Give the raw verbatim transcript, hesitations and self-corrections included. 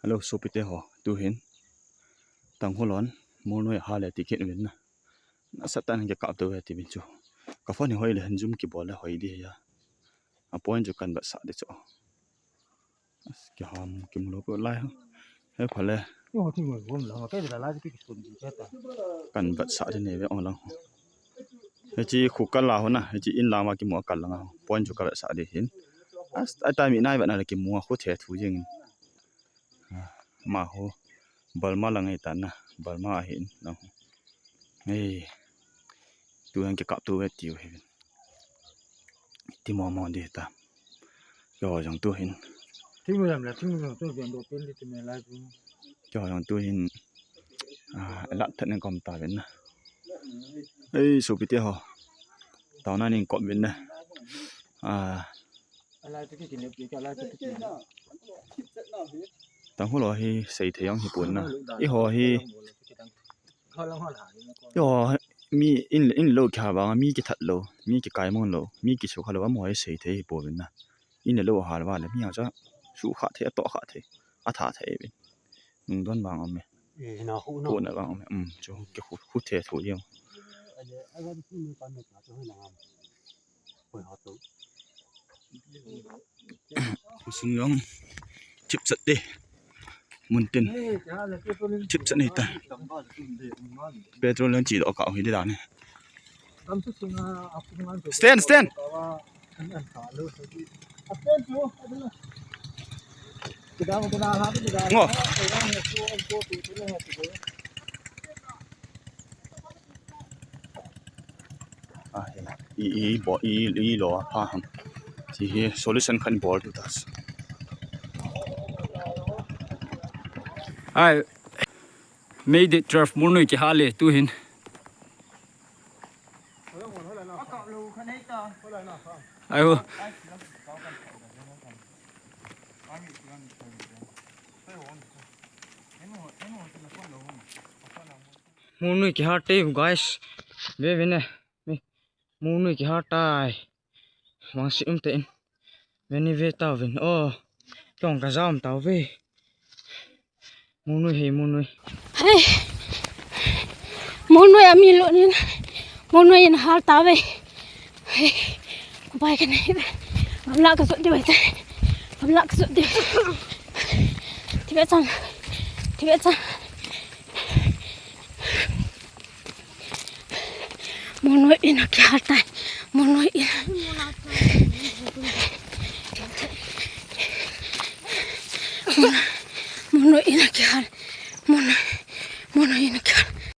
Hello, sopite ho, tuhin Tangkhul hon Molnoi a hal e ti kit uvin na. Nasatah in kikap tou e ti uvin chu. Ka phone hi hoi le hin zoom kibol le hoi ding ahi a. A point chu kan vetsah ding chu. As, kiham kimu lou peh lai ho. He phale. Kan vetsah ding nei ve ong lang ho. Hiche khu kal a ho na, hiche in lang a kimu a kal lang a ho. Point chu ka vetsah ding hin. As, atai mi nai vet na le kimu a khu the thu jing in. Ah, ama ho Burma lang ahi tan na, Burma ahin lang ho. Ei, tuhin kikap tou e tiu hi. Ti mo mo ding ta. Keiho jong tuhin. Thingmu jam le, thingmu jam tu jam do pen di ti me lai tu. Keiho jong tuhin. Ah, lat thet ning kom ta uvin na. Ei, sopite ho. Taona ning kom uvin na. Ah. Tangkhul ho hi seithei jong hipon na. Eiho hi, eiho hi mi in, in lou kihal vang, mi kithat lou, mi kikai mon lou, mi kisukha lou, amaho hi seithei hipouvin na. In le lou hal vale, mi a cha sukha thei, atohkha thei, atha thei uvin. Nungdon vang um e. Kona vang um e. Um, chu kikhu, khu the thu jeng. Khosung jong chipchat te. Muntin. Chipchat nei ta. Petrol jong chedoh kah hi ding dan e. Stand, stand. Ngo. Ah, i, i, bo, i, i lo a pha ham. Ti hi solution khat bol tu tas. Ai, May date twelve, Molnoi kihal e, tuhin. Ai ho. Molnoi kihal te, guys. Ve ve ne. Mi, Molnoi kihal tai. Vangset um tah in. Ve ni ve tauvin. Oh. Keiho ka jam tauve. Molnoi hi, Molnoi. Hei. Molnoi a mi lo ni. Molnoi in hal tauve. Hei. Bai ka nei. Gamla ka jot diu ahi tai. Gamla ka jot diu. Ti ve chan. Ti ve chan. Molnoi in a kihal tai. Molnoi in. Molnoi in a kihal. Molnoi, Molnoi in a kihal.